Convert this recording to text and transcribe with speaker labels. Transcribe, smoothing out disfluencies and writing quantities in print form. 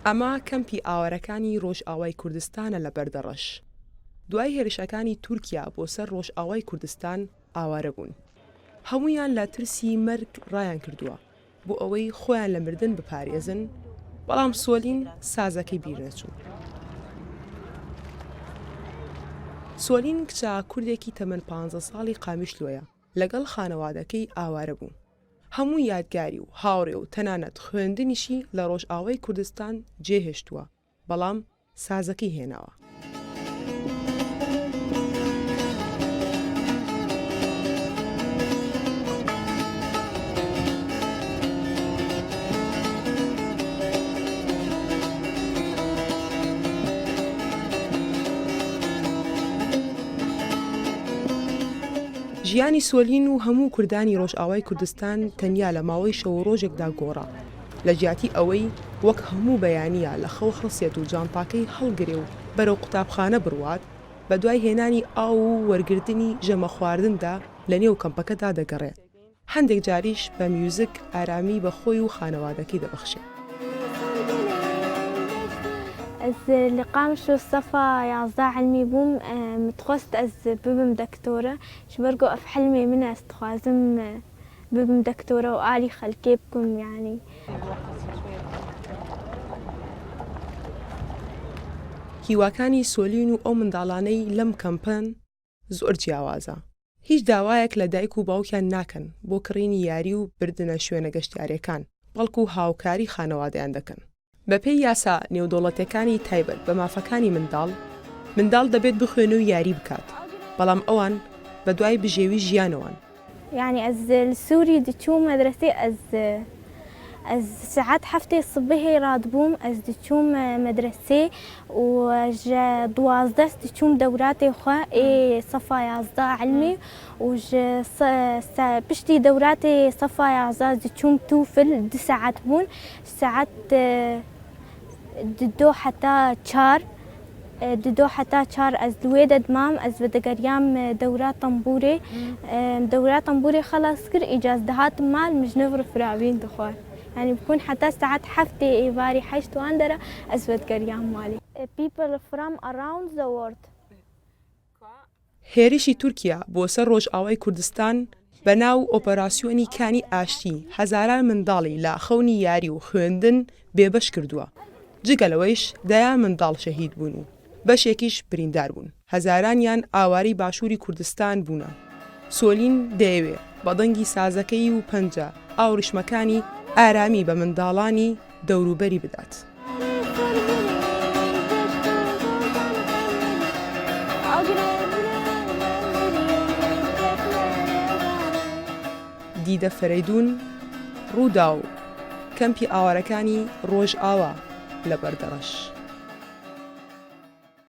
Speaker 1: ئەمە کەمپی ئاوارەکانی ڕۆژئاوای کوردستانە لە بەردەڕەش. دوای هێرشەکانی تورکیا بۆ سەر ڕۆژئاوای کوردستان ئاوارە بوون. هەموویان لە ترسی مەرگ ڕایان کردووە بۆ ئەوەی خۆیان لە مردن بپارێزن، بەڵام سۆلین سازەکەی بیرنەچوو. سۆلین کچە کوردێکی تەمەن پانزە ساڵی قامیشلۆیە، لەگەڵ خانەوادەکەی ئاوارە بوو. هەموو یادگاری و هاوڕێ و تەنانەت خوێندنیشی لە ڕۆژئاوای کوردستان جێهێشتووە، بەڵام سازەکەی هێناوە. ژیانی سۆلین و هەموو کوردانی ڕۆژئاوای کوردستان تەنیا لە ماوەی شەو و ڕۆژێکدا گۆڕا. لە جیاتی ئەوەی وەک هەموو بەیانییە لە خەو هەڵسێت و جانتاکەی هەڵگرێ و بەرەو قوتابخانە بڕوات، بە دوای هێنانی ئاو و وەرگرتنی ژەمە خواردندا لە نێو کەمپەکەدا دەگەڕێ. هەندێک جاریش بە میوزک ئارامی بە خۆی و خانەوادەکەی دەبەخشێ.
Speaker 2: ئەز لە قامشلۆ سەفا 11 عەلمی بووم متخواست ئەز ببم دەکتۆرە ژبەر گۆ ئەف حلمێ منە ئەز دخوازم ببم دەکتۆرە و ئالی خەلکێ بکم یانی.
Speaker 1: هیواکانی سۆلین و ئەو منداڵانەی لەم کەمپەن زۆر جیاوازە، هیچ داوایەک لە دایک و باوکیان ناکەن بۆ کڕینی یاری و بردنە شوێنە گەشتیاریەکان، بەڵکو هاوکاری خانەوادەیان دەکەن. بەپێی یاسا نێودەوڵەتیەکانی تایبەت بە مافەکانی منداڵ، منداڵ دەبێت بخوێنێ و یاری بکات، بەڵام ئەوان بەدوای بژێوی ژیانەوەن.
Speaker 2: یانی ئەز ل سوری دچوم مەدرەسێ ئەز ئەز سعات هەفتێ سبهێ رادبووم ئەز دچوم مەدرەسێ و ژە دوازدەس دچوم دەوراتێ خوە ئێ سەفا یازدە علمی و ژ پشتی دەوراتێ سەفا یازدە دچوم توفل د سعات بوون سعات ددۆ حەتا چار ددۆ حەتا چار ئەز لوێ دەدمام ئەز ڤدەگەریام دەورا تەمبوورێ دەورا تەمبوورێ خەلاس کرد ئیجاز دهاتم مال مژ نڤر فراوین دخوار یانی بکون حەتا سعات هەفتێ ئێڤاری حەشت وان دەرە ئەز ڤدگەریام مالی. People from around the world.
Speaker 1: هێرشی تورکیا بۆ سەر ڕۆژئاوای کوردستان بە ناو ئۆپەراسیۆنی کانی ئاشتی هەزاران منداڵی لە خەونی یاری و خوێندن بێبەش کردووە، جگە لەوەیش دەیان منداڵ شەهید بوون و بەشێکیش بریندار بوون، هەزارانیان ئاوارەی باشووری کوردستان بوونە. سۆلین دەیەوێ بە دەنگی سازەکەی و پەنجە ئاوریشمەکانی ئارامی بە منداڵانی دەوروبەری بدات. دیدە فەرەیدوون، رووداو، کەمپی ئاوارەکانی رۆژئاوا لە بەردەڕەش.